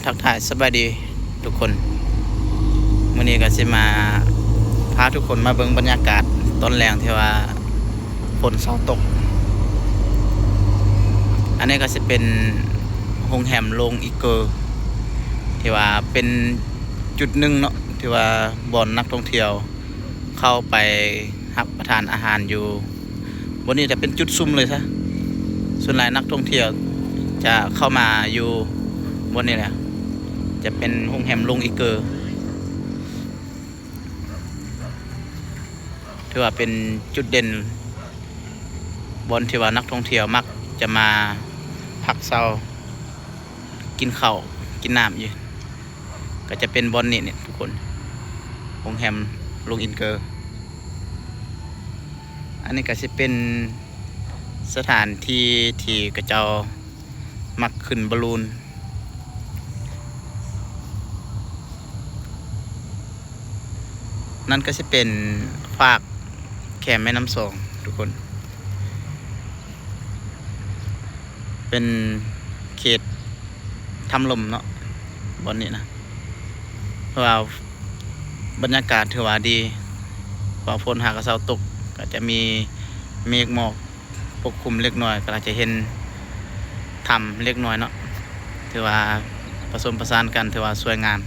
ທັກທາຍສະບາຍດີທຸກຄົນ, ມື້ນີ້ກໍຊິມາພາທຸກຄົນມາເບິ່ງບັນຍາກາດຕອນແລງທີ່ວ່າຝົນເຊົາຕົກ. ອັນນີ້ກໍຊິເປັນໂຮງແຮມໂລງອີເກີ ທີ່ວ່າເປັນຈຸດໜຶ່ງເນາະ ທີ່ວ່າບ່ອນນັກທ່ອງທ່ຽວເຂົ້າໄປຮັບປະທານອາຫານຢູ່ ບ່ອນນີ້ຈະເປັນຈຸດຊຸມເລີຍຊະ. ສ່ວນຫຼາຍນັກທ່ອງທ່ຽວຈະເຂົ້າມາຢູ່ບ່ອນນີ້ແຫຼະ, ຈະເປັນໂຮງແຮມໂລງອີເກີ ຖືວ່າເປັນຈຸດເດັ່ນ ບ່ອນທີ່ວ່ານັກທ່ອງທ່ຽວມັກຈະມາພັກເຊົາ ກິນເຂົ້າກິນນ້ຳຢູ່ ກໍຈະເປັນບ່ອນນີ້ນີ້ທຸກຄົນ, ໂຮງແຮມໂລງອີເກີ. ອັນນີ້ກໍຊິເປັນສະຖານທີ່ທີ່ເຂົາເຈົ້າມັກຂຶ້ນບາລູນ. ນັ້ນກໍຊິເປັນຟາກແຄມແມ່ນ້ຳສອງທຸກຄົນ, ເປັນເຂດຖ້ຳລົມເນາະ ບ່ອນນີ້ນະ. ເພາະວ່າບັນຍາກາດຖືວ່າດີ, ເພາະວ່າຝົນຫາກະເຊົາຕົກ ກໍຈະມີເມກໝອກປົກຄຸມເລັກນ້ອຍ, ກໍອາດຈະເຫັນຖ້ຳເລັກນ້ອຍເນາະ. ຖືວ່າປະສົມປະສານກັນ ຖືວ່າສວຍງາມ.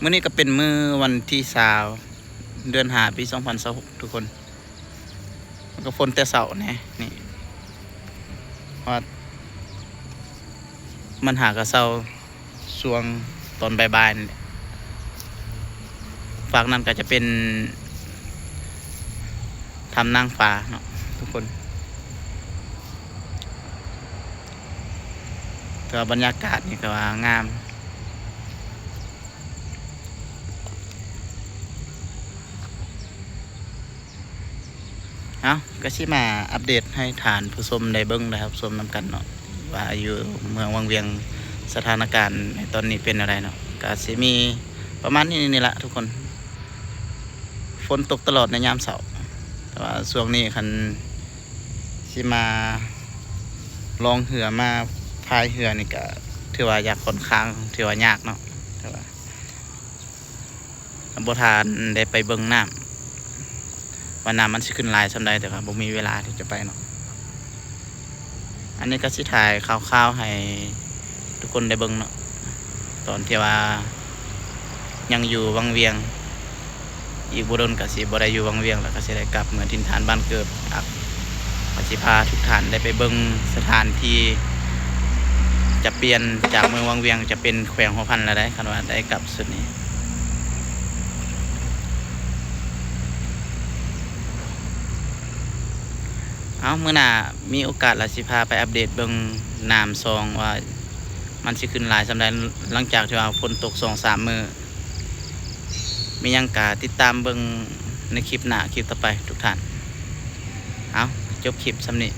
ມື້ນີ້ກໍເປັນມື້ວັນທີຊາວ ເດືອນຫ້າ ປີສອງພັນຊາວຫົກທຸກຄົນ. ມັນກໍຝົນແຕ່ເຊົ້າແດ່ນີ້, ເພາະວ່າມັນຫາກະເຊົາຊ່ວງຕອນບ່າຍໆນີ້ແຫຼະ. ຟາກນັ້ນກໍຈະເປັນຖ້ຳນາງຟ້າເນາະທຸກຄົນ, ແຕ່ວ່າບັນຍາກາດນີ້ກໍວ່າງາມ. ເອົາ ກໍຊິມາອັບເດດໃຫ້ທ່ານຜູ້ຊົມໄດ້ເບິ່ງໄດ້ຮັບຊົມນຳກັນເນາະ ວ່າຢູ່ເມືອງວັງວຽງ ສະຖານະການໃນຕອນນີ້ເປັນແນວໃດເນາະ. ກໍຊິມີປະມານນີ້ນີ້ລະທຸກຄົນ, ຝົນຕົກຕະຫຼອດໃນຍາມເຊົ້າ, ແຕ່ວ່າຊ່ວງນີ້ຄັນຊິມາລ່ອງເຮືອ ມາພາຍເຮືອນີ້ ກໍຖືວ່າຢາກຂ້ອນຂ້າງ ຖືວ່າຍາກເນາະ, ແຕ່ວ່າ ບໍ່ທັນໄດ້ໄປເບິ່ງນ້ຳ ວ່ານ້ຳມັນຊິຂຶ້ນຫຼາຍສ່ຳໃດ, ແຕ່ກໍບໍ່ມີເວລາທີ່ຈະໄປເນາະ. ອັນນີ້ກໍຊິຖ່າຍຂ່າວໆໃຫ້ທຸກຄົນໄດ້ເບິ່ງເນາະ, ຕອນທີ່ວ່າຍັງຢູ່ວັງວຽງ, ອີກບໍ່ດົນກໍຊິບໍ່ໄດ້ຢູ່ວັງວຽງ ແລ້ວກໍຊິໄດ້ກັບເມືອຖິ່ນຖານບ້ານເກີດ. ກໍຊິພາທຸກທ່ານໄດ້ໄປເບິ່ງສະຖານທີ່ຈະປ່ຽນຈາກເມືອງວັງວຽງ ຈະເປັນແຂວງຫົວພັນແລ້ວໃດ໋ ຄັນວ່າໄດ້ກັບຊຸດນີ້. ເອົາ ມື້ໜ້າມີໂອກາດລະຊິພາໄປອັບເດດເບິ່ງນ້ຳຊອງວ່າມັນຊິຂຶ້ນຫຼາຍສ່ຳໃດ ຫຼັງຈາກທີ່ວ່າຝົນຕົກສອງສາມມື້. ມີຫຍັງກະຕິດຕາມເບິ່ງໃນຄລິບໜ້າ ຄລິບຕໍ່ໄປທຸກທ່ານ. ເອົາ ຈົບຄລິບສ່ຳນີ້.